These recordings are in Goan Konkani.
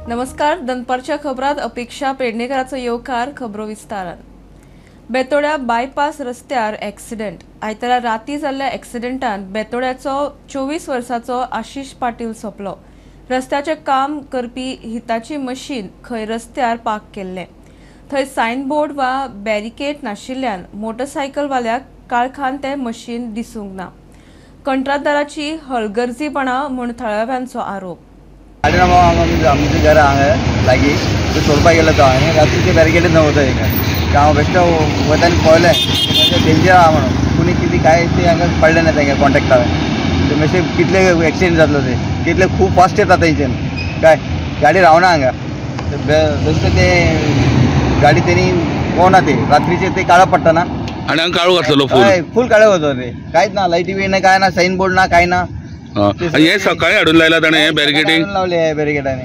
नमस्कार, दनपारच्या खबरात अपेक्षा पेडणेकराचो येवकार. खबरो विस्तारान. बेतोड्या बायपास रस्त्यार एक्सिडेंट. आयतारा राती जाल्ल्या एक्सिडेंटान बेतोड्याचो 24 वर्साचो आशिष पाटील सोंपलो. रस्त्याचें काम करपी हिताची मशीन खंय रस्त्यार पार्क केल्लें. थंय सायनबोर्ड वा बॅरिकेड नाशिल्ल्यान मोटरसायकलवाल्याक काळखान तें मशीन दिसूंक ना. कंत्राटदाराची हलगर्जीपणा म्हूण थळाव्यांचो आरोप. आमच्या घरा हांगा लागीं तो सोडपाक गेलो तो हांवें रातीचे बॅरिकेड नव्हतं हिंगा. हांव बेश्टो वता आनी पळयलें म्हणजे डेंजर आहा म्हणून कोणी कितें काय ते हांगा पडलें ना तेंगे कॉन्टेक्टार. ते मातशें कितले एक्सिडेंट जातलो ते कितले खूब फास्ट येता तेंच्यान काय गाडी रावना हांगा. बेश्टे ते गाडी तेणी कोणा ते रात्रीचे ते काळो पडटा ना आनी हांगा काळो घातलेलो फूल फूल काळो वता ते कांयच ना, लायटी बी ना, काय ना, सायन बोर्ड ना, काय ना. हे सकाळी हाडून लायला ताणें हे बॅरिकेडींग लावले बॅरिकेडांनी.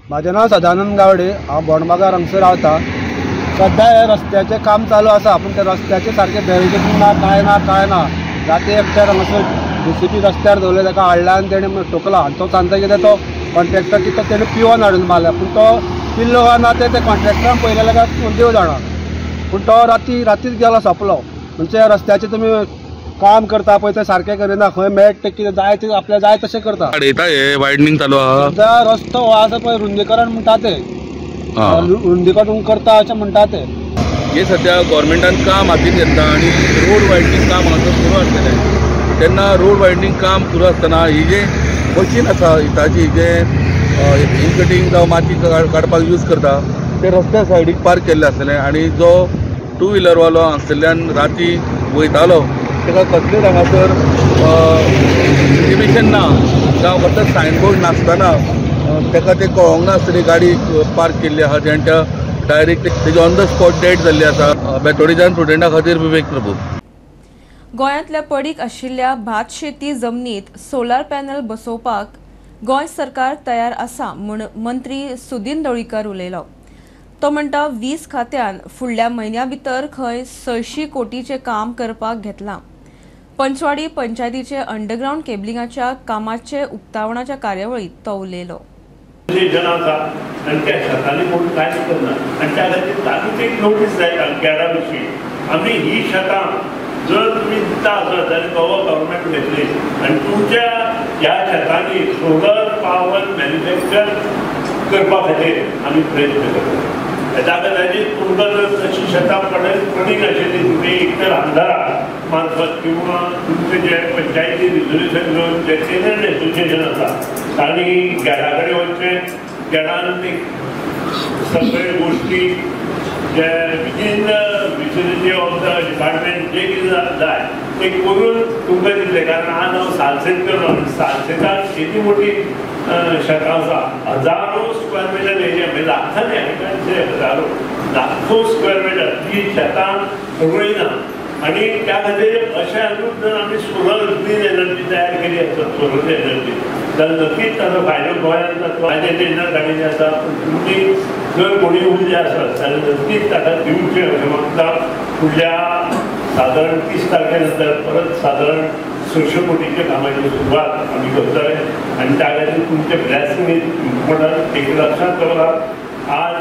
म्हाजें नांव सदानंद गावडे, हांव बोंडबागार हांगसर रावता. सद्या हे रस्त्याचें काम चालू आसा, पूण त्या रस्त्याचें सारकें बॅरिकेडींग ना, कांय ना, कांय ना. राती एकट्यार हांगासर जेसीबी रस्त्यार दवरले, ताका हाडला आनी तेणें ठोकला. आनी तो सांगता कितें तो कॉन्ट्रॅक्टर कितें तेणें पिवन हाडून मारला, पूण तो पिल्लो काय ना तें कॉन्ट्रॅक्टरान पळयलें जाल्यार देव जाणा. पूण तो राती रातीच गेलो सोंपलो. म्हणजे रस्त्याचें तुमी काम करता पळय ते सारकें करिना, खंय मेळटा कितें जाय ते आपल्याक जाय तशें करता. वायडनींग चालू आहा सद्या रस्तो हो आसा पळय रुंदीकरण म्हणटा ते रुंदीकरण करता अशें म्हणटा ते. हे सद्या गव्हर्मेंटान काम हातीन घेतला आनी रोड वायडनींग काम हांगासर सुरू आसलेलें. तेन्ना रोड वायडनींग काम सुरू आसतना ही जे मशीन आसा हिताची जे हिल कटींग जावं माती काडपाक यूज करता ते रस्त्या सायडीक पार्क केल्लें आसलें आनी जो टू व्हिलरवालो हांगसरल्यान राती वयतालो ताका कसलेच हांगासर इंटिमेशन ना जावं कसलेच सायनबोर्ड नासतना ताका तें कळोंक नासतली गाडी पार्क केल्ली आसा तेंच्या डायरेक्ट तेजी ऑन the spot death जाल्ली आसा. बेतोडेच्यान प्रुडंटा खातीर विवेक प्रभू. गोंयांतल्या पडीक आशिल्ल्या भात शेती जमनीत सोलार पॅनल बसोवपाक गोंय सरकार तयार आसा म्हूण मंत्री सुदिन ढवळीकर उलयलो. तो म्हणटा वीज खात्यान फुडल्या म्हयन्या भितर खंय 600 कोटीचें काम करपाक घेतलां. पंचवाडी पंचायतीचे अंडरग्रावंड केबलिंगाच्या कामाचे उक्तावणाच्या कार्यावळीत तो उलयलो. आनी त्या शेतांनी कोण कांयच करना आनी त्या खातीर तातूंत एक नोटीस जायता गॅरा विशीं. आमी ही शेतां जर तुमी दिता आसत जाल्यार गोवा गव्हर्मेंट घेतली आनी तुमच्या ह्या शेतांनी सोलर पावर मॅन्युफॅक्चर करपा खातीर आमी प्रयत्न करता. त्या खातीर तुमकां जर तशी शेतां पडीक आशिल्ली तुमी एक तर आमदारा मार्फत किंवा तुमचे जे पंचायती रिजोल्युशन घेवन जे टेनंट एसोसिएशन आसा तांणी गॅडा कडेन वचचें, गॅडान एक सगळे गोश्टी जे within the vicinity of the department जे कितें जाय ते करून तुमकां दितले. कारण आज हांव सालसेत करना, सालसेताक येदी मोठी शेतां आसा, हजारो स्क्वेअर मिटर एरिया म्हणजे लाखांनी हजारो लाखो स्क्वेअर मिटर ती शेतां रोयना. आनी त्या खातीर अशें हातूंत जर आमी सोलर ग्रीन एनर्जी तयार केली आसत सोलर एनर्जी जाल्यार नक्कीच ताचो फायदो गोंयांत जातलो. फायदे टेंडर काडिल्ले आसा, पूण तुमी जर कोणी उरले आसत जाल्यार नक्कीच ताका दिवचें अशें म्हाका. फुडल्या सादारण 30 तारखे नंतर परत सादारण 600 कोटीच्या कामाची सुरवात आमी करतले आनी त्या खातीर तुमचें ब्लॅसिंग is important. एक लक्षांत दवरात, आज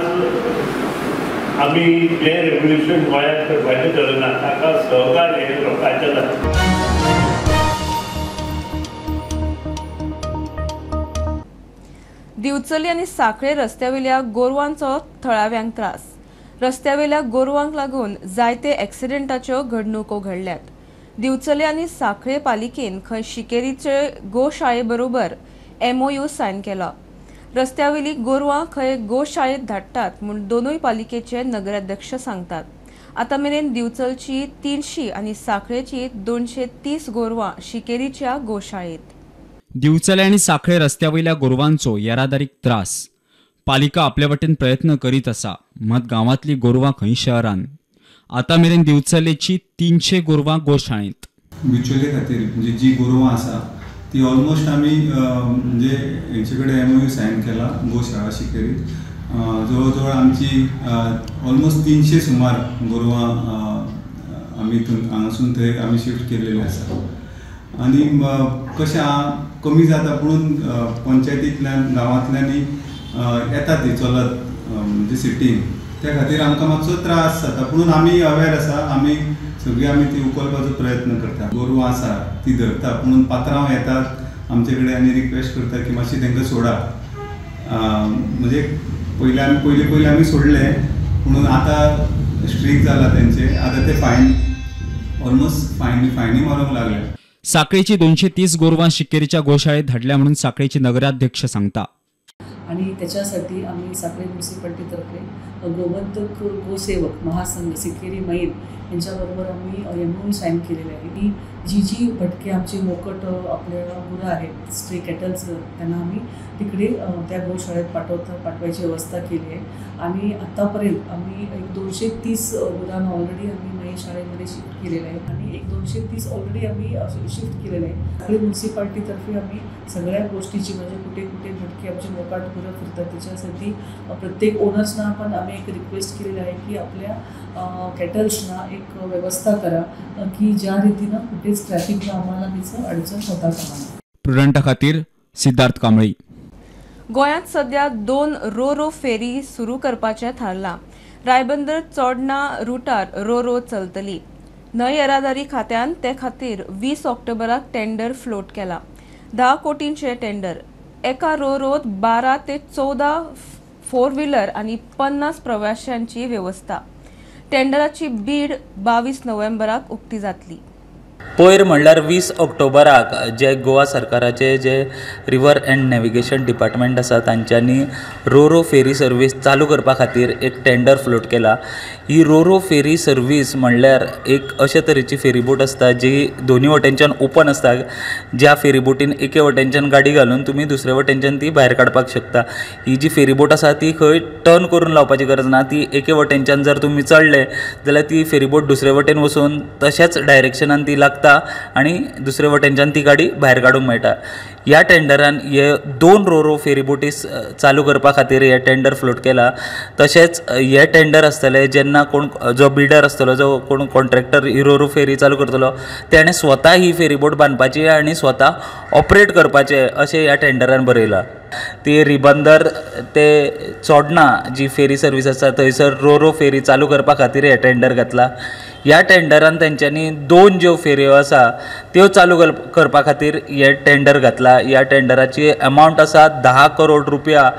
आमी जें रेव्होल्युशन गोंयांत करपाचें चलना ताका सहकार्य हें लोकांचें जाता. दिवचली आनी साखळे रस्त्यावेल्या गोरवांचो थळाव्यांक त्रास. रस्त्यावेल्या गोरवांक लागून जायते एक्सिडेंटाच्यो घडणुको घडल्यात. दिवचले आनी साखळे पालिकेन खंय शिकेरीचे गोशाळे बरोबर MOU Sion केला. रस्त्यावेली गोरवां खंय गोशाळेत धाडटात म्हूण दोनूय पालिकेचे नगराध्यक्ष सांगतात. आतां मेरेन दिवचलची 300 आनी साखळेची 230 गोरवां शिकेरीच्या गोशाळेत. दिवचले आनी साखळे रस्त्यावयल्या गोरवांचो येरादारीक त्रास. पालिका आपले वटेन प्रयत्न करीत आसा, मात गांवांतली गोरवां खंय शहरान. आतां मेरेन दिवचलेची 300 गोरवां गोशाळेंत. दिवचले खातीर म्हणजे जी गोरवां आसा ती ऑलमोस्ट आमी म्हणजे हेंचे कडेन MOU Sion केला गोशाळा शिकेरी. जवळ जवळ आमची ऑलमोस्ट 300 सुमार गोरवां आमी हांगासून थंय आमी शिफ्ट केल्लेली आसा. आनी कशें आहा कमी जाता, पूण पंचायतींतल्यान गांवांतल्यानय येतात ती चलत म्हणजे सिटीन, त्या खातीर आमकां मातसो त्रास जाता. पुणून आमी अवेर आसा, आमी सगळीं आमी ती उखलपाचो प्रयत्न करता. गोरवां आसा ती धरता, पुणून पात्रांव येतात आमचे कडेन आनी रिक्वेस्ट करता की मातशी तांकां सोडा. म्हणजे पयलीं आमी पयलीं पयलीं आमी सोडले, पुणून आतां स्ट्रीक जाला तेंचे, आतां ते फायन ऑलमोस्ट फायनी मारूंक लागले. साखळेची 230 गोरवां शिक्केरीच्या गोशाळेत धाडल्या म्हणून साखळेचे नगराध्यक्ष सांगता. आणि त्याच्यासाठी आम्ही साखळी म्युनिसिपालिटीतर्फे गोवंतक गोसेवक महासंघ सिकेरी मैल यांच्याबरोबर आम्ही एमओयू साईन केलेले आहे की जी जी भटके आमची मोकट आपल्या गुरं आहेत स्ट्रे कॅटल्स त्यांना आम्ही तिकडे त्या गोशाळेत पाठवायची व्यवस्था केली आहे. आणि आत्तापर्यंत आम्ही एक 230 गुरांना ऑलरेडी आम्ही मई शाळेमध्ये शिफ्ट केलेलं आहे आणि एक 230 ऑलरेडी आम्ही शिफ्ट केलेलं आहे. साखळी म्युनिसिपालिटीतर्फे आम्ही सगळ्या गोष्टीची म्हणजे कुठे कुठे भटके आमची मोकाट गुरं फिरतात त्याच्यासाठी प्रत्येक ओनर्सना पण आम्ही एक रिक्वेस्ट केलेली आहे की आपल्या कॅटल्सना एक व्यवस्था करा की ज्या रीतीनं कुठेच ट्रॅफिकला आम्हाला तिचं अडचण होता कामा नये. प्रुडंटा खातीर सिद्धार्थ कांबळी. गोंयांत सध्या 2 रो रो फेरी सुरू करपाचें थारलां. रायबंदर चोडणा रुटार रो रो चलतली. न्हंय येरादारी खात्यान ते खातीर 20 ऑक्टोबराक टेंडर फ्लोट केला. 10 कोटींचे टेंडर. एका रो रोत 12 ते 14 फोर व्हिलर आनी 50 प्रवाशांची वेवस्था. टेंडराची बीड 22 नोव्हेंबराक उक्ती जातली. पयर म्हणल्यार 20 ऑक्टोबराक जे गोवा सरकाराचे जे रिवर अँड नॅविगेशन डिपार्टमेंट आसा तांच्यांनी रो रो फेरी सर्वीस चालू करपा खातीर एक टेंडर फ्लोट केला. ही रो रो फेरी सर्वीस म्हणल्यार एक अशे तरेची फेरीबोट आसता जी दोन्ही वटेनच्यान ओपन आसता, ज्या फेरीबोटीन एके वटेनच्यान गाडी घालून तुमी दुसरे वटेनच्यान ती भायर काडपाक शकता. ही जी फेरीबोट आसा ती खंय टर्न करून लावपाची गरज ना, ती एके वटेनच्यान जर तुमी चडले जाल्यार ती फेरीबोट दुसरे वटेन वचून तशेंच डायरेक्शनान ती लागता आनी दुसरे वटेनच्यान ती गाडी भायर काडूंक मेळटा. ह्या टेंडरान हे 2 रो रो फेरीबोटी चालू करपा खातीर हे टेंडर फ्लोट केला. तशेंच हे टेंडर आसतले जेन्ना कोण जो बिडर आसतलो, जो कोण कॉन्ट्रॅक्टर ही रो रो फेरी चालू करतलो तेणें स्वता ही फेरीबोट बांदपाची आनी स्वता ऑपरेट करपाचें अशें ह्या टेंडरान बरयलां. ती रिबंदर ते चोडणा जी फेरी सर्वीस आसा थंयसर रो रो फेरी चालू करपा खातीर हे टेंडर घातला. ह्या टेंडरान तेंच्यांनी 2 ज्यो फेरयो आसा त्यो चालू करपा खातीर हे टेंडर घातला. ह्या टेंडराची अमावंट आसा 10 करोड रुपया.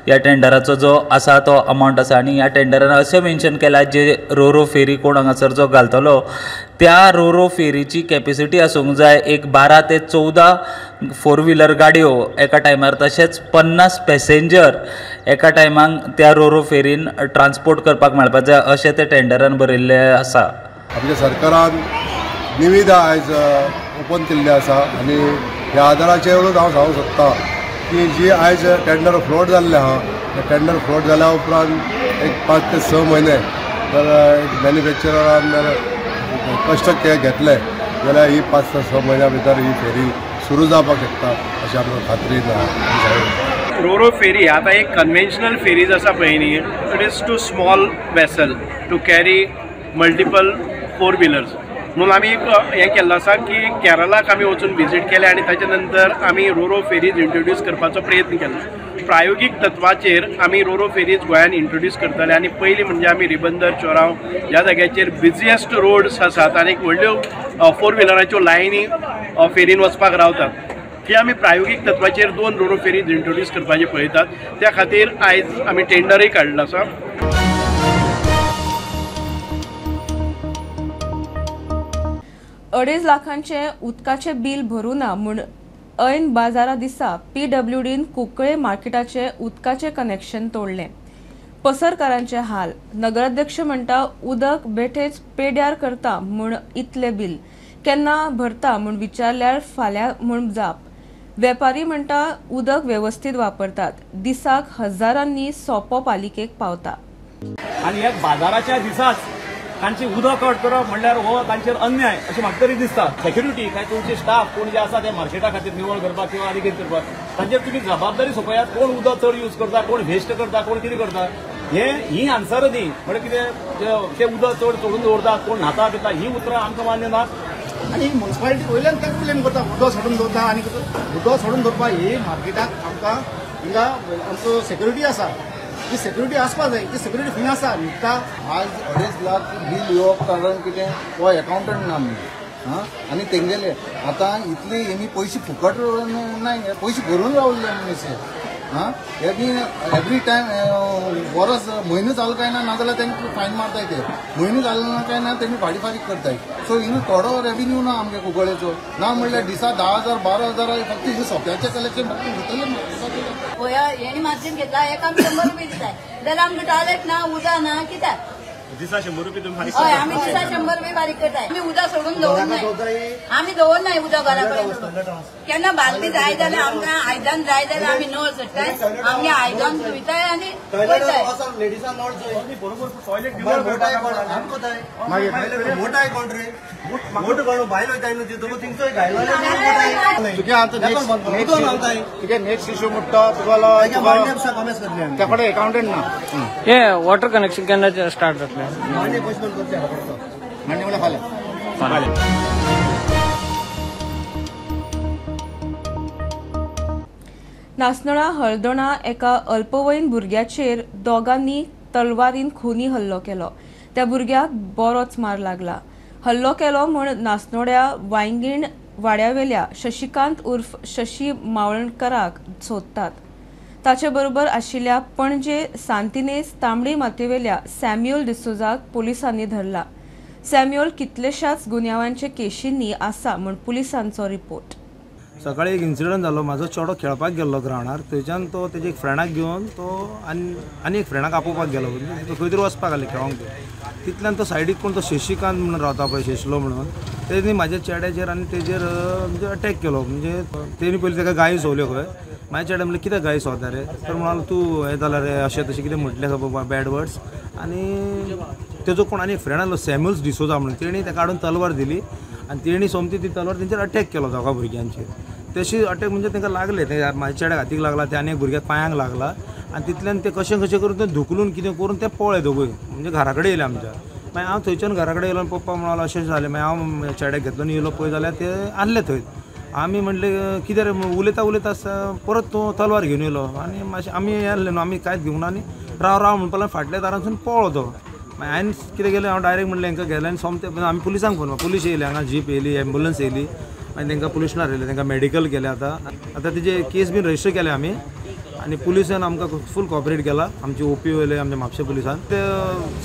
ह्या टेंडराचो जो आसा तो अमावंट आसा आनी ह्या टेंडरान अशें मेन्शन केलां जे रो रो फेरी कोण हांगासर जो घालतलो त्या रो रो फेरीची कॅपेसिटी आसूंक जाय एक 12 ते 14 फोर व्हिलर गाडयो एका टायमार, तशेंच 50 पॅसेंजर एका टायमाक त्या रो रो फेरीन ट्रान्सपोर्ट करपाक मेळपाक जाय अशें ते टेंडरान बरयल्लें आसा. आमच्या सरकारान निविदा आयज ओपन केल्ली आसा आनी ह्या आदाराचेरूच हांव सांगूंक सोदता की जी आयज टेंडर फ्लोट जाल्लें आहा ते टेंडर फ्लोट जाल्या उपरांत एक 5 ते 6 म्हयने जर एक मॅन्युफॅक्चरान जर कश्ट घेतले जाल्यार ही 5 ते 6 म्हयन्या भितर ही फेरी सुरू जावपाक शकता अशें आमकां खात्री ना. रो रो फेरी आतां एक कन्वेन्शनल फेरीज आसा पळय न्ही, it is too small vessel to carry multiple four wheelers. म्हणून आमी एक हें केल्लो आसा की केरलाक आमी वचून विजीट केलें आनी ताच्या नंतर आमी रो रो फेरीज इंट्रोड्यूस करपाचो प्रयत्न केलो. प्रायोगीक तत्वाचेर आमी रो रो फेरीज गोंयांत इंट्रोड्यूस करतले आनी पयलीं म्हणजे आमी रिबंदर चोराव ह्या जाग्याचेर बिजिएस्ट रोड्स आसात आनी व्हडल्यो फोर व्हिलराच्यो लायनी फेरीन वचपाक रावतात, ही आमी प्रायोगीक तत्वाचेर 2 रो रो फेरीज इंट्रोड्यूस करपाचें पळयतात. त्या खातीर आयज आमी टेंडरूय काडलो आसा. 2.5 लाखांचे उदकाचे बिल भरूं ना म्हूण ऐन बाजारा दिसा पीडब्ल्यूडीन कुंकळे मार्केटाचे उदकाचे कनेक्शन तोडलें. पसरकारांचे हाल. नगराध्यक्ष म्हणटा उदक बेठेच पेड्यार करता म्हूण इतले बिल केन्ना भरता म्हूण विचारल्यार फाल्यां म्हूण जाप. वेपारी म्हणटा उदक वेवस्थीत वापरतात, दिसाक हजारांनी सोपो पालिकेक पावता. आनी ह्या बाजाराच्या दिसाच तांची उदक कट करप म्हणल्यार हो तांचेर अन्याय अशें म्हाका तरी दिसता. सेक्युरिटी काय तुमचे स्टाफ कोण जे आसा ते मार्केटा खातीर निवळ करपाक किंवा आनी कितें करपाक तांचेर तुमी जबाबदारी सोंपयात. कोण उदक चड यूज करता, कोण वेस्ट करता, कोण कितें करता, हे ही आन्सर न्ही. म्हणल्यार कितें ते उदक चड सोडून दवरतात, कोण न्हाता पिता, ही उतरां आमकां मान्य ना. आनी मुन्सिपालिटी वयल्यान ताका क्लेम करता उदक सोडून दवरता आनी उदक सोडून दवरपाक ही मार्केटाक आमकां हिंगा आमचो सेक्युरिटी आसा, ती सेक्युरिटी आसपा जाय, ती सेक्युरिटी खंय आसा न्हिदता. आज 2.5 लाख बील येवप कारण कितें, हो एकाउंटंट ना आमी आं, आनी तेंगेले आतां इतली हेमी पयशे फुकट ना, पयशे भरून रावले मनीस आं. हे बी एवरी टायम वरस म्हयनो जालो काय ना, नाजाल्यार तांकां फायन मारताय, ते म्हयनो जालो ना काय ना तेमी फाडी फारीक करताय. सो हिंगा थोडो रेविन्यू ना आमगे कुंकळ्ळेचो, ना म्हणल्यार दिसा 10,000 12,000 फक्त हिंगा सोप्याचें कलेक्शन फक्त उरतलें. हेणी मार्जीन घेतला एक आमी 100 रुपये दिताय जाल्यार आमकां टॉयलेट ना, उदक ना, कित्याक दिसा 100 रुपये तुम्ही फारीक? हय, आमी दिसा 100 रुपये फारीक करताय. आमी उदक सोडून दवरनाय, आमी दवरनाय उदक घरा कडेन. केन्ना बालदी जाय जाल्यार आमकां आयदन जाय जाल्यार आमी नळ सोडटाय, आमगे आयदन धुयताय आनी वयताय. तुगे नेक्स्ट इश्यू म्हणटा तुका कडेन एकाउंटंट ना. हे वॉटर कनेक्शन केन्ना स्टार्ट जातलें? नासनोळा हळदोणा एका अल्पवयीन भुरग्याचेर दोगांनी तलवारीन खुनी हल्लो केलो. त्या भुरग्याक बरोच मार लागला. हल्लो केलो म्हूण नासनोड्या वांयगीण वाड्यावेल्या शशिकांत उर्फ शशी मावळणकराक सोदतात. ताचे बरोबर आशिल्ल्या पणजे सांतिनेज तांबडी मातयेवेल्या सॅम्युअल डिसोजाक पुलिसांनी धरला. सॅम्युअल कितलेशाच गुन्यांवांचे केशींनी आसा म्हूण पुलिसांचो रिपोर्ट. सकाळी एक इन्सिडंट जालो. म्हाजो चेडो खेळपाक गेल्लो ग्रावंडार, थंयच्यान तो तेजे एक फ्रेंडाक घेवन तो आनी एक फ्रेंडाक आपोवपाक गेलो, तो खंय तरी वचपाक आसले खेळोंक. तितल्यान तो सायडीक कोण तो शशिकांत म्हणून रावता पळय, शेशलो म्हणून, तेणी म्हाज्या चेड्याचेर आनी तेजेर म्हणजे अटॅक केलो. म्हणजे तेणी पयलीं ताका गायी सोवल्यो खंय. म्हाज्या चेड्या म्हणलें कित्याक गायी सोवता रे, तर म्हणालो तूं हें जालां रे अशें तशें कितें म्हटलें खबर बॅड वर्ड्स. आनी तेजो कोण आनी एक फ्रेंड आसलो सॅम्युअल्स डिसोजा म्हणून, तेणी ताका हाडून तलवार दिली आनी तेणी सोमती ती तलवार तेंचेर अटॅक केलो दोगा भुरग्यांचेर. तशी अटॅक म्हणजे तांकां लागले, ते म्हाज्या चेड्याक हातीक लागला, ते आनी एक भुरग्याक पांयांक लागला. आनी तितल्यान ते कशें कशें करून ते धुकलून कितें करून ते पळ्ळे दोगूय म्हणजे घरा कडेन येयले आमच्या. मागीर हांव थंयच्यान घरा कडेन येयलो आनी पप्पा म्हणालो अशें जालें. मागीर हांव चेड्याक घेतलो आनी येयलो पळय जाल्यार ते आसले थंय. आमी म्हणलें कितें रे, उलयता उलयता आसता परत तो तलवार घेवन येयलो आनी मातशें आमी हें आसलें न्हू, आमी कांयच घेवंक ना आनी राव राव म्हणपाक लागलो. फाटल्या दारांतसून पळ्ळो तो. मागीर हांवें कितें केलें, हांव डायरेक्ट म्हणलें हांकां गेलें आनी सोमतें आमी पुलिसांक फोन, पुलीस येयले हांगा, जीप येयली, एम्बुलन्स येयली, मागीर तांकां पुलिशनार येयले, तांकां मेडिकल केलें. आतां आतां तेजे केस बीन रजिस्टर केले आमी आनी पुलिसान आमकां फूल कॉपरेट केला. आमची ओपी वयले आमच्या म्हापशे पुलिसान ते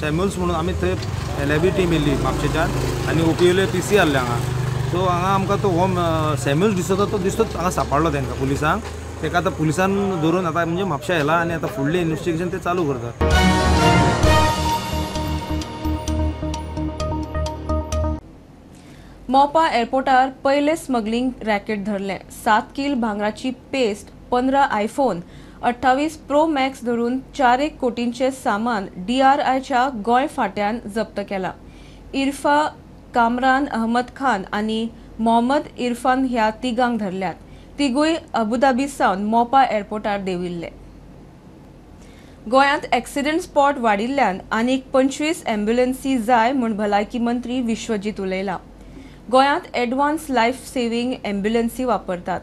सॅम्युअल्स म्हणून आमी थंय एल I B team येयली म्हापशेच्यान आनी ओपी वयले पी सी आहले हांगा. सो हांगा आमकां तो हो सॅम्युअल्स डिसोजा तो दिसतोच हांगा सांपडलो तांकां पुलिसांक. ताका आतां पुलिसान धरून आतां म्हणजे म्हापशा येयला आनी आतां फुडलें इन्वेस्टिगेशन ते चालू करतात. मोपा एअरपोर्टार पयलें स्मगलिंग रॅकेट धरलें. 7 कील भांगराची पेस्ट, 15 आयफोन, 28 प्रो मॅक्स धरून 4 कोटींचें सामान डीआरआयच्या गोंय फांट्यान जप्त केलां. इरफा कामरान अहमद खान आनी मोहम्मद इरफान ह्या तिगांक धरल्यात. तिगूय अबुधाबी सावन मोपा एअरपोर्टार देंविल्ले. गोंयांत एक्सिडंट स्पॉट वाडिल्ल्यान आनीक 25 एम्ब्युलन्सी जाय म्हूण भलायकी मंत्री विश्वजीत उलयला. गोंयांत एडवान्स लायफ सेव्हिंग एम्ब्युलन्सी वापरतात.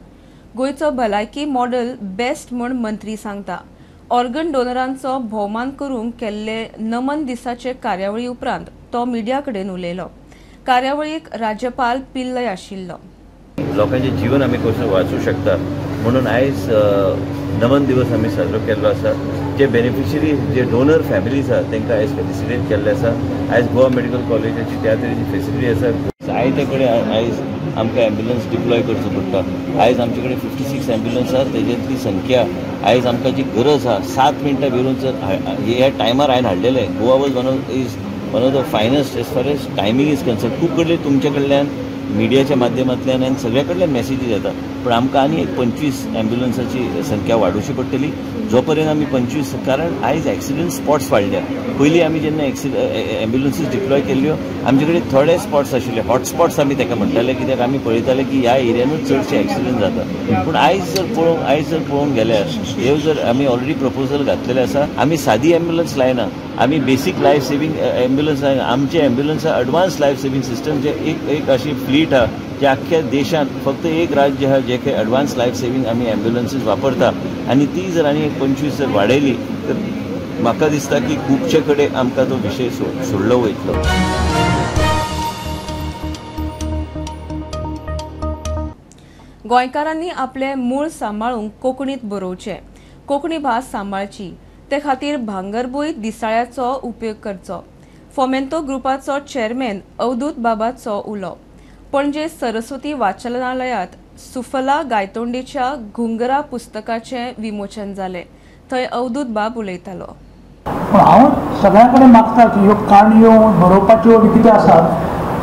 गोंयचो भलायकी मॉडेल बेस्ट म्हूण मंत्री सांगता. ऑर्गन डोनरांचो भोवमान करूंक केल्ले नमन दिसाचे कार्यावळी उपरांत तो मिडिया कडेन उलयलो. कार्यावळीक राज्यपाल पिल्लय आशिल्लो. लोकांचें जीवन आमी कशें वाचूं शकता म्हणून आयज नमन दिवस आमी साजरो केल्लो आसा. जे बेनिफिशरी जे डोनर फॅमिलीज आसा तांकां आयज फेलिसिटेट केल्लें आसा. आयज गोवा मेडिकल कॉलेजाची त्या तरेची फेसिलिटी आसा. आयते कडेन आयज आमकां एम्ब्युलन्स डिप्लॉय करचो पडटा. आयज आमचे कडेन 56 एम्ब्युलन्स आसा, तेज्यांतली संख्या आयज आमकां जी गरज आसा 7 मिनटां भितर जर ह्या टायमार हांवें हाडलेलें. Goa was one of the finest as far as timing is concern. खूब कडले तुमच्या कडल्यान मिडियाच्या माध्यमांतल्यान आनी सगळ्या कडल्यान मॅसेजीस येता, पूण आमकां आनी एक 25 एम्ब्युलन्साची संख्या वाडोवची पडटली. जो पर्यंत आमी 25, कारण आयज एक्सिडंट स्पॉट्स वाडल्या. पयलीं आमी जेन्ना एम्ब्युलन्सीस डिप्लॉय केल्ल्यो आमचे कडेन थोडे स्पॉट्स आशिल्ले, हॉटस्पॉट्स आमी ताका म्हणटाले, कित्याक आमी पळयताले की ह्या एरियानूच चडशे एक्सिडंट जाता. पूण आयज जर पळोवंक गेल्यार हे जर आमी ऑलरेडी प्रपोजल घातलेले आसा, आमी सादी एम्ब्युलन्स लायना, आमी बेसीक लायफ सेव्हिंग एम्ब्युलन्स लायना. आमचे ambulance advance life saving system जे एक अशी फ्लीट आहा जे आख्ख्या देशांत फक्त एक राज्य आहा जे काही एडवान्स लायफ सेव्हिंग आमी एम्ब्युलन्सीस वापरता. आनी ती जर आनी एक 25 जर वाडयली तर म्हाका दिसता की खुबशे कडेन आमकां तो विशय सोडलो वयतलो. गोंयकारांनी आपले मूळ सांबाळूंक कोंकणीत बरोवचें, कोंकणी भास सांबाळची, ते खातीर भांगरभूंय दिसाळ्याचो उपयोग करचो. फोमेंतो ग्रुपाचो चेअरमॅन अवधूत बाबाचो उलो. पणजे सरस्वती वाचनालयांत सुफला गायतोंडीच्या घुंगरा पुस्तकाचें विमोचन जालें. थंय अवधूत बाब उलयतालो. पूण हांव सगळ्यां कडेन मागता की ह्यो काणयो बरोवपाच्यो बी कितें आसात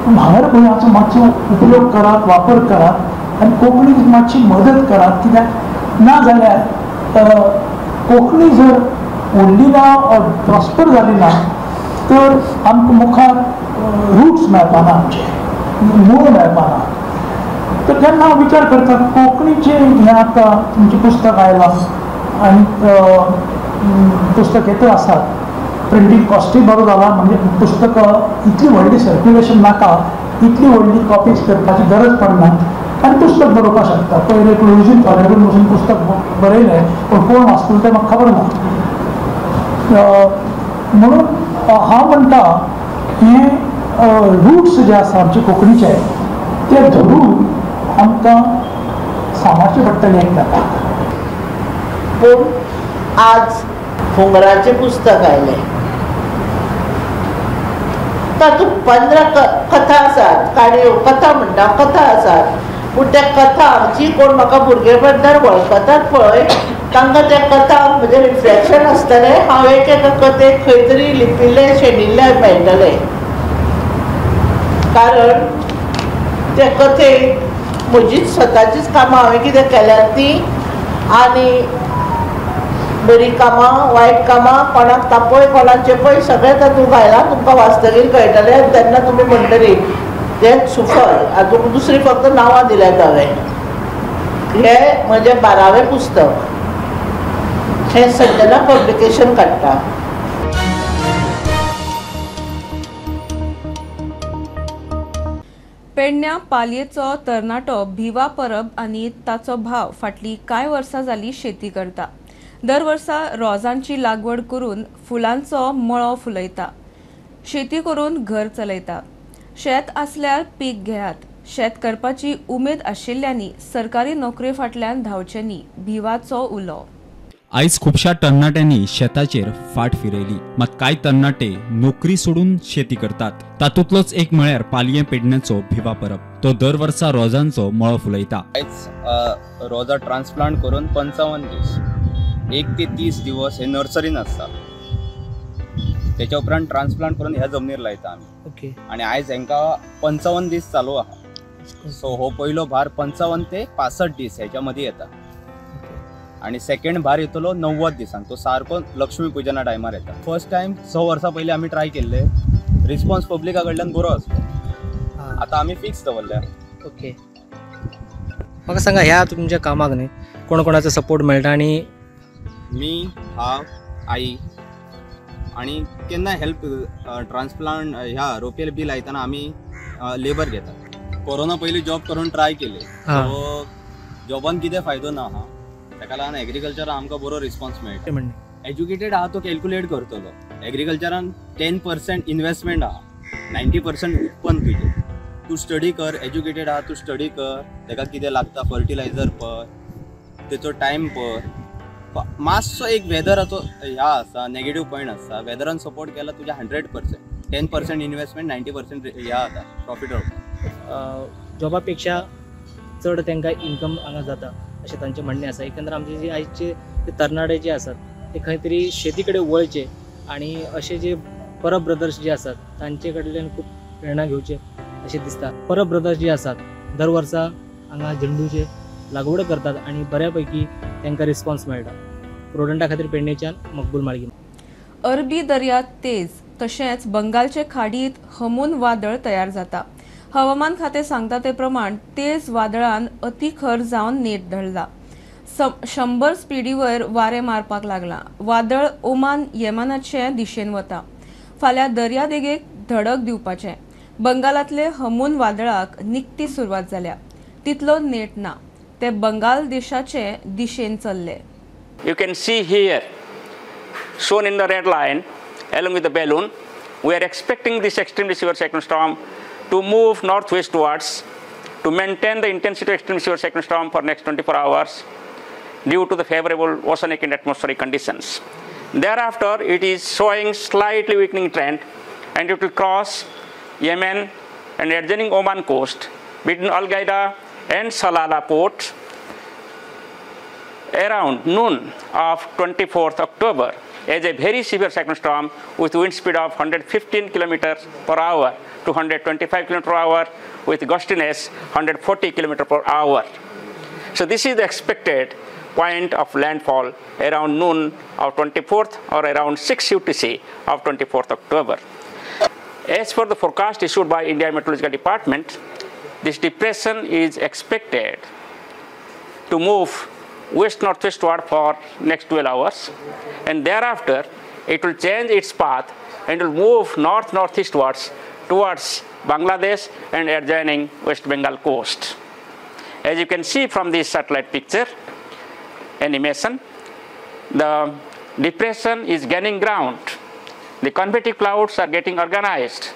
भांगरभुंयाचो मातसो उपयोग करात, वापर करात आनी कोंकणीक मातशी मदत करात. कित्याक ना जाल्यार कोंकणी जर उरली ना ऑर प्रॉस्पर जाली ना तर आमकां मुखार रुट्स मेळपाना, आमचे मूळ मेळपाना. तर तेन्ना हांव विचार करता कोंकणीचें हें आतां तुमचें पुस्तक आयलां आनी पुस्तक येत आसात, प्रिंटींग कॉस्टूय बरो जाला, म्हणजे पुस्तकां इतली व्हडली सर्क्युलेशन नाका, इतली व्हडली कॉपीज करपाची गरज पडना आनी पुस्तक बरोवपाक शकता. पयलें एक लुईझीन फॉरेरून बसून पुस्तक बरयलें पूण कोण वाचतलो तें म्हाका खबर ना. म्हणून हांव म्हणटा हें रुट्स जे आसा आमचे कोंकणीचे ते धरून आमकां सांबाळचें पडटलें एकमेकांक. पूण आज घुंगराचें पुस्तक आयलें, तातूंत 15 कथा आसात, काणयो कथा म्हणटा कथा आसात. पूण त्या कथांक जी कोण म्हाका भुरगेपणान वळखतात पळय तांकां त्या कथांक म्हजें रिफ्लेक्शन आसतलें. हांव एक एका कथेक खंय तरी लिपिल्लें शेणिल्लें मेळटलें, कारण त्या कथेक म्हजीच स्वताचीच कामां हांवें कितें केल्यात तीं आनी बरीं कामां वायट कामां कोणाक तापय कोणाक चेपय सगळें तातूंत घायलां. तुमकां वाचतकीर कळटलें आनी तेन्ना तुमी म्हणटलीं तें सुफळ. हातूंत दुसरीं फक्त नांवां दिल्यात हांवें. हें म्हजें 12वें पुस्तक, हें संजना पब्लिकेशन काडटा. पेडण्या पालयेचो तरणाटो भिवा परब आनी ताचो भाव फाटली कांय वर्सां जाली शेती करता. दर वर्सा रोजांची लागवड करून फुलांचो मळो फुलयता. शेती करून घर चलयता. शेत आसल्यार पीक घेयात. शेत करपाची उमेद आशिल्ल्यांनी सरकारी नोकरे फाटल्यान धांवचें न्ही, भिवाचो उलो. आयज खुबश्या तरणाट्यांनी शेताचेर फाट फिरयली, मात कांय तरणाटे नोकरी सोडून शेती करतात. तातूंतलोच एक म्हळ्यार पालयें पेडण्याचो भिवा परब. तो दर वर्सा रोजांचो मळो फुलयता. आयज रोजां ट्रान्सप्लांट करून 55 दीस, 1 ते 30 दिवस हे नर्सरीन आसता. तेच्या उपरांत ट्रान्सप्लांट करून ह्या जमनीर लायता आमी. ओके. आनी आयज हेंकां 55 दीस चालू आहा. सो हो पयलो भार 55 ते 65 दीस हेच्या मदीं येता आनी सेकंड भार येतलो 90 दिसांक. तो सारको लक्ष्मी पुजना टायमार येता. फर्स्ट टायम 6 वर्सां पयलीं आमी ट्राय केल्ले, रिस्पॉन्स पब्लिका कडल्यान बरो आसलो. आतां आमी फिक्स दवरल्या. ओके, म्हाका सांगा ह्या तुमच्या कामाक न्ही कोण कोणाचो सपोर्ट मेळटा? आनी मी, हांव, आई आनी केन्ना हेल्प ट्रान्सप्लांट ह्या रोपेल बी लायतना आमी लेबर घेतात. कोरोना पयलीं जॉब करून ट्राय केले, सो जॉबान कितें फायदो ना आहा, ताका लागून एग्रीकल्चरान आमकां बरो रिस्पॉन्स मेळटा. एज्युकेटेड आहा तो कॅल्क्युलेट करतलो. एग्रीकल्चरान 10% इन्वेस्टमेंट आहा, 90% उत्पन्न तुजें. तूं स्टडी कर, एज्युकेटेड आहा तूं स्टडी कर, ताका कितें लागता फर्टिलायझर पळय, तेचो टायम पळय. मातसो एक वेदराचो ह्या आसा नेगेटीव पॉयंट आसा. वेदरान सपोर्ट केला तुज्या 100%, 10% इन्वेस्टमेंट 90% ह्या जाता प्रॉफीट रावता. जॉबा पेक्षा चड तांकां इन्कम हांगा जाता अशें तांचें म्हणणें आसा. एकंदर आमचे जे आयचे तरणाटे जे आसात ते खंय तरी शेती कडेन वळचे आनी अशे जे परब ब्रदर्स जे आसात तांचे कडल्यान खूब प्रेरणा घेवचे अशें दिसता. परब ब्रदर्स जे आसात दर वर्सा हांगा झेंडूचे लागवड करतात आनी बऱ्या पैकी तांकां रिस्पॉन्स मेळटा. प्रोडंटा खातीर पेडणेच्यान मकबूल माळगी. अरबी दर्यात तेज तशेंच बंगालचे खाडीत हमून वादळ तयार जाता. हवामान खातें सांगता ते प्रमाण तेज वादळान अति खर जावन नेट धरला. 100 स्पिडीवर वारें मारपाक लागला. वादळ ओमान येमनाचे दिशेन वता. फाल्यां दर्यादेगेक धडक दिवपाचें. बंगालांतले हमून वादळाक निकती सुरवात जाल्या, तितलो नेट ना. ते बंगाल देशाचे दिशेन चल्ले. You can see here, shown in the red line, along with the balloon, we are expecting this extremely severe cyclone storm to move northwestwards to maintain the intensity of extremely severe cyclone storm for next 24 hours due to the favorable oceanic and atmospheric conditions. Thereafter, it is showing slightly weakening trend, and it will cross Yemen and adjoining Oman coast between Al Qaeda and Salalah port around noon of 24th October as a very severe cyclone storm with wind speed of 115 kilometers per hour to 125 kilometers per hour with gustiness 140 kilometers per hour. So this is the expected point of landfall around noon of 24th or around 6 UTC of 24th October. As for the forecast issued by India Meteorological Department, this depression is expected to move west northwestward for next 12 hours, and thereafter it will change its path and will move north northeastwards towards Bangladesh and adjoining West Bengal coast. As you can see from this satellite picture animation, the depression is gaining ground. The convective clouds are getting organized.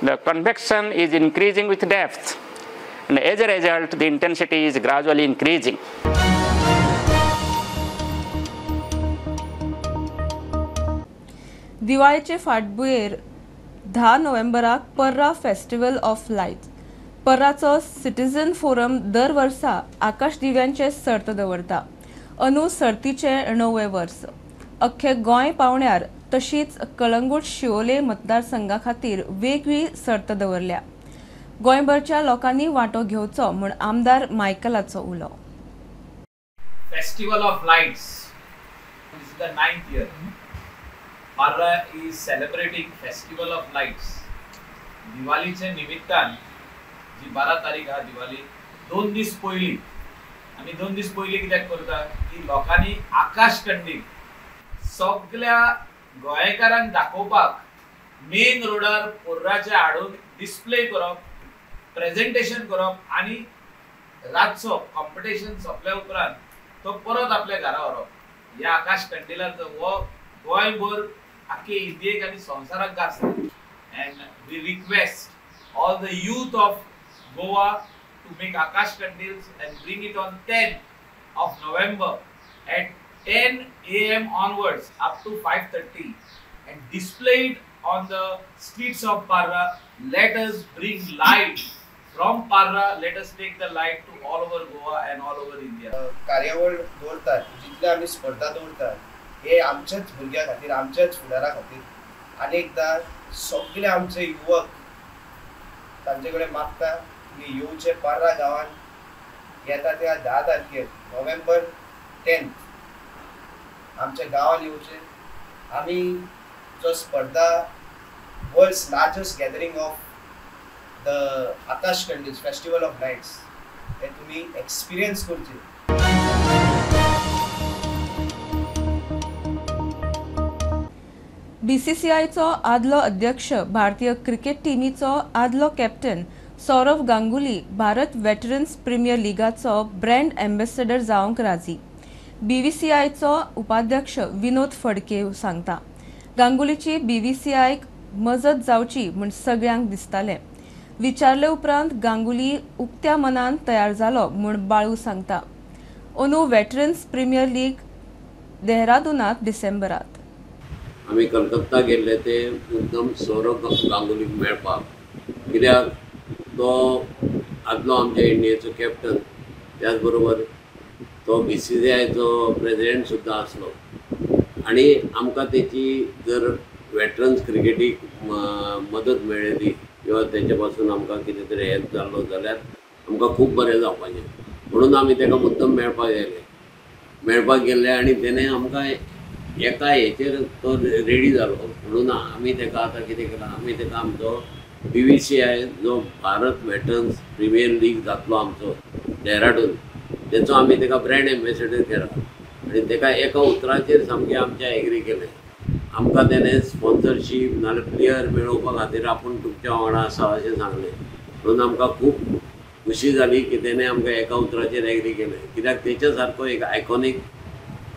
The convection is increasing with depth, and as a result, the intensity is gradually increasing. दिवाळेचे फाटभुंयेर 10 नोव्हेंबराक पर्रा फेस्टिवल ऑफ लायट पर्राचो सिटीजन फोरम दर वर्सा आकाश दिव्यांचे सर्त दवरता. अंदू सर्तीचे 9वें वर्स. अख्खे गोंय पावण्यार तशीच कळंगूट शिवोले मतदारसंघा खातीर वेगळी सर्त दवरल्या. गोंयभरच्या लोकांनी वांटो घेवचो म्हूण आमदार मायकलाचो उलो. Festival of lights, this is the 9th year. Parra is celebrating Festival of Lights. दिवाळीच्या निमित्तान जी 12 तारीख हा दिवाळी 2 दीस पयली आमी 2 दीस पयली कित्याक करता की लोकांनी आकाश कंदील सगळ्या गोंयकारांक दाखोवपाक मेन रोडार पोर्राचे हाडून डिस्प्ले करप, प्रेजेंटेशन करप आनी रातचो कॉम्पिटिशन सोंपल्या उपरांत तो परत आपल्या घरा व्हरप. ह्या आकाश कंदिलाचो हो गोंयभर आख्खे इंडियेक आनी संवसाराक गाजता. And we request all the youth of Goa to make Akash Kandils and bring it on 10th of November at 10 a.m. onwards up to 5:30 and display it on the streets of Parra. Let us bring light from Parra. Let us take the light to all over Goa and all over India. कार्यावळ दवरतात, जितले आमी स्पर्धा दवरतात हे आमच्याच भुरग्यां खातीर, आमच्याच फुडारा खातीर. आनी एकदां सगळे आमचे युवक तांचे कडेन मागता की येवचे पार्रा गांवांत येता त्या 10 तारखेर नोव्हेंबर 10 आमच्या गांवांत येवचे. आमी जो स्पर्धा world's largest gathering of the Akash Kandils festival of lights हे तुमी एक्सपिरियन्स करचे. बीसीसीआयचो आदलो अध्यक्ष, भारतीय क्रिकेट टिमीचो आदलो captain Sourav Ganguly Bharat veterans premier लिगाचो brand ambassador जावंक राजी. बीव्हीसीआयचो उपाध्यक्ष विनोद फडके सांगता, गांगुलीची बीव्हीसीआयक मजत जावची म्हूण सगळ्यांक दिसतालें. विचारले उपरांत गांगुली उक्त्या मनान तयार जालो म्हूण बाळू सांगता. अंदू वेटरन्स प्रिमियर लीग देहरादूनात डिसेंबरात. आमी कलकत्ता गेल्ले ते मुद्दम सौरव गांगुलीक मेळपाक, कित्याक तो आदलो आमच्या इंडियेचो कॅप्टन, त्याच बरोबर तो बीसीसीआयचो प्रेजिडेंट सुद्दां आसलो आनी आमकां तेची जर वेटरन्स क्रिकेटीक मदत मेळ्ळी किंवा तेच्या पासून आमकां कितें तरी हेल्प जाल्लो जाल्यार आमकां खूब बरें जावपाचें म्हणून आमी ताका मुद्दम मेळपाक गेले. मेळपाक गेल्ले आनी तेणें आमकां एका हेचेर तो रेडी जालो म्हणून आमी ताका आतां कितें केलां, आमी ताका आमचो बीव्हीसीआय जो भारत वेटरन्स प्रिमियर लीग जातलो आमचो डेहराडून तेचो आमी ताका ब्रँड एम्बेसेडर केला आनी ताका एका उतराचेर सामकें आमचें एग्री केलें. आमकां तेणें स्पॉन्सरशीप नाजाल्यार प्लेयर मेळोवपा खातीर आपूण तुमच्या वांगडा आसा अशें सांगलें म्हणून आमकां खूब खुशी जाली की तेणें आमकां एका उतराचेर एग्री केलें, कित्याक तेच्या सारको एक आयकॉनीक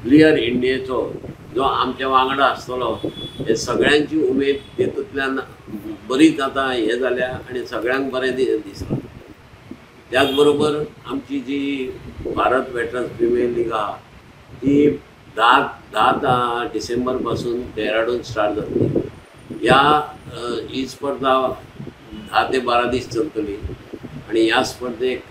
प्लेयर इंडियेचो जो आमच्या वांगडा आसतलो हे सगळ्यांची उमेद तेतूंतल्यान बरीच आतां हें जाल्या आनी सगळ्यांक बरें दिसलां. त्याच बरोबर आमची जी भारत वेटरन्स प्रिमियर लीग आहा ती 10 डिसेंबर पासून डेहराडून स्टार्ट जातली. ह्या ही स्पर्धा 10 ते 12 दीस चलतली आनी ह्या स्पर्धेक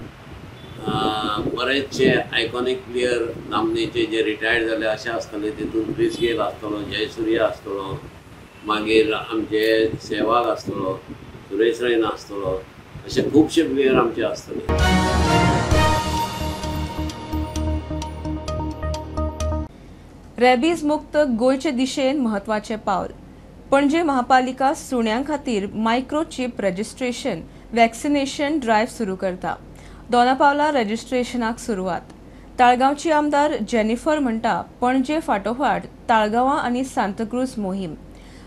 बरेचशे आयकॉनीक प्लेयर नामनेचे जे रिटायर्ड जाले अशे आसतले. तितून क्रिस गेल आसतलो, जयसूर्या आसतलो, मागीर आमचे सेहवाग आसतलो, सुरेश रैना आसतलो, अशे खुबशे प्लेयर आमचे आसतले. रेबीज मुक्त गोंयचे दिशेन म्हत्वाचें पावल. पणजे महापालिका सुण्यां खातीर मायक्रोचीप रजिस्ट्रेशन वॅक्सिनेशन ड्रायव्ह सुरू करता. दोनापावला रजिस्ट्रेशनाक सुरवात. ताळगांवची आमदार जेनिफर म्हणटा पणजे फाटोफाट ताळगांवां आनी सांताक्रूज मोहीम.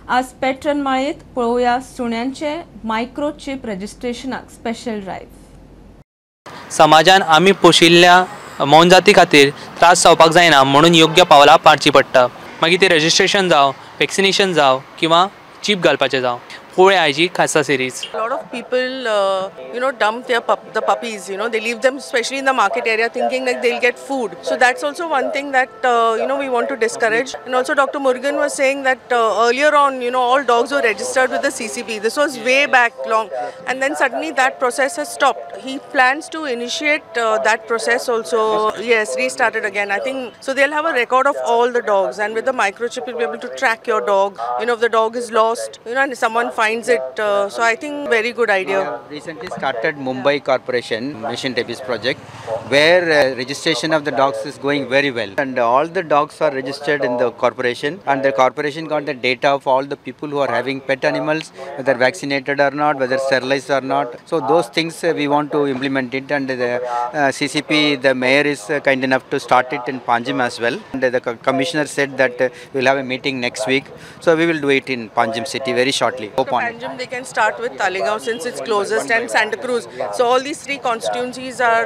आज पेट्रन माळेंत पळोवया सुण्यांचे मायक्रोचीप रजिस्ट्रेशनाक स्पेशल ड्रायव्ह. समाजान आमी पोशिल्ल्या मोनजाती खातीर त्रास जावपाक जायना म्हणून योग्य पावलां पाडची पडटा. मागीर ते रजिस्ट्रेशन जावं, वॅक्सिनेशन जावं किंवा चीप घालपाचें जावं. पोळे आयची खासा series. A lot of people, dump their the puppies. They leave them, especially in the market area, thinking like they'll get food. So that's also one thing that we want to discourage. And also, Dr. Murugan was saying that earlier on, all dogs were registered with the CCP. This was way back long, and then suddenly that process has stopped. He plans to initiate that process also. Yes, restarted again. I think so. They'll have a record of all the dogs, and with the microchip, you'll be able to track your dog. If the dog is lost, and someone finds it. So I think very good idea. We recently started Mumbai Corporation Mission Rabies project, where registration of the dogs is going very well, and all the dogs are registered in the corporation, and the corporation got the data of all the people who are having pet animals, whether vaccinated or not, whether sterilized or not. So those things we want to implement it, and the CCP, the mayor is kind enough to start it in Panjim as well, and the commissioner said that we'll have a meeting next week, so we will do it in Panjim city very shortly. So Panjim, they can start with Talegaon since it's closest, and Santa Cruz. So all these three constituencies are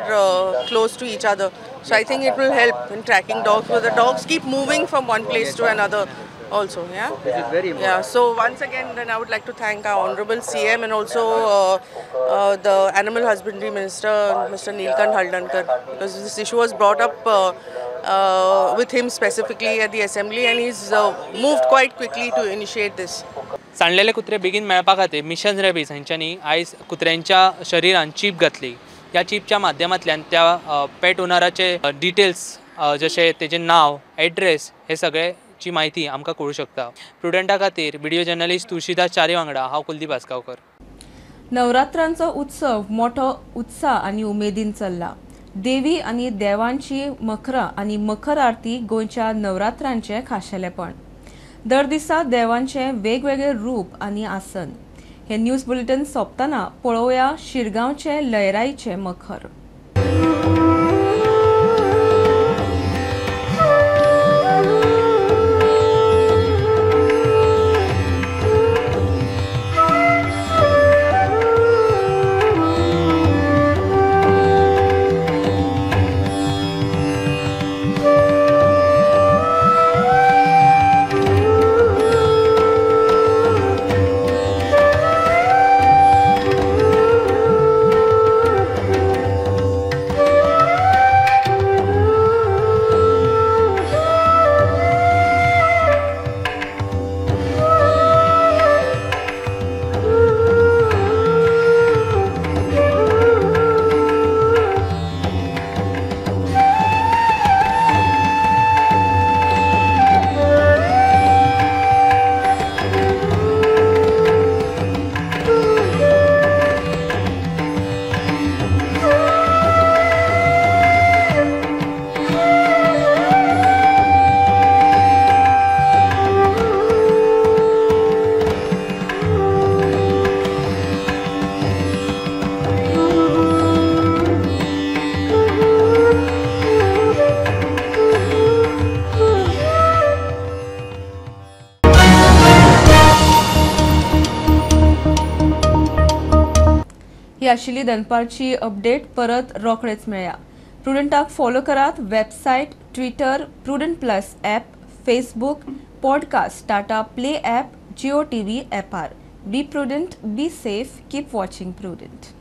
close to each other. So I think it will help in tracking dogs, but the dogs keep moving from one place to another also. Yeah. This is very important. Yeah. So once again, then I would like to thank our Honorable CM and also the Animal Husbandry Minister, Mr. Neelkanth Haldankar, because this issue was brought up with him specifically at the assembly, and he's moved quite quickly to initiate this. सांडलेले कुत्रे बेगीन मेळपा खातीर मिशन रेबीज हांच्यांनी आयज कुत्र्यांच्या शरिरान चीप घातली. ह्या चिपच्या माध्यमांतल्यान त्या पेट ओनराचे डिटेल्स जशें तेजें नांव, एड्रेस हे सगळेची म्हायती आमकां कळूं शकता. प्रुडंटा खातीर व्हिडिओ जर्नलिस्ट तुळशीदास च्यारी वांगडा हांव कुलदीप आसगांवकर. नवरात्रांचो उत्सव मोठो उत्साह आनी उमेदीन चल्ला. देवी आनी देवांची मखरां आनी मखर आरती गोंयच्या नवरात्रांचें खाशेलेपण. दर दिसा देवांचे वेगवेगळे रूप आनी आसन. हे न्यूज बुलेटिन सोंपतना पळोवया शिरगांवचे लयराईचे मखर. ही आशिल्ली दनपारची अपडेट. परत रोखडेच मेळया. प्रुडंटाक फॉलो करात website Twitter, Prudent Plus app, Facebook, podcast, Tata Play app, Jio TV ॲपार. Be prudent, be safe, keep watching Prudent.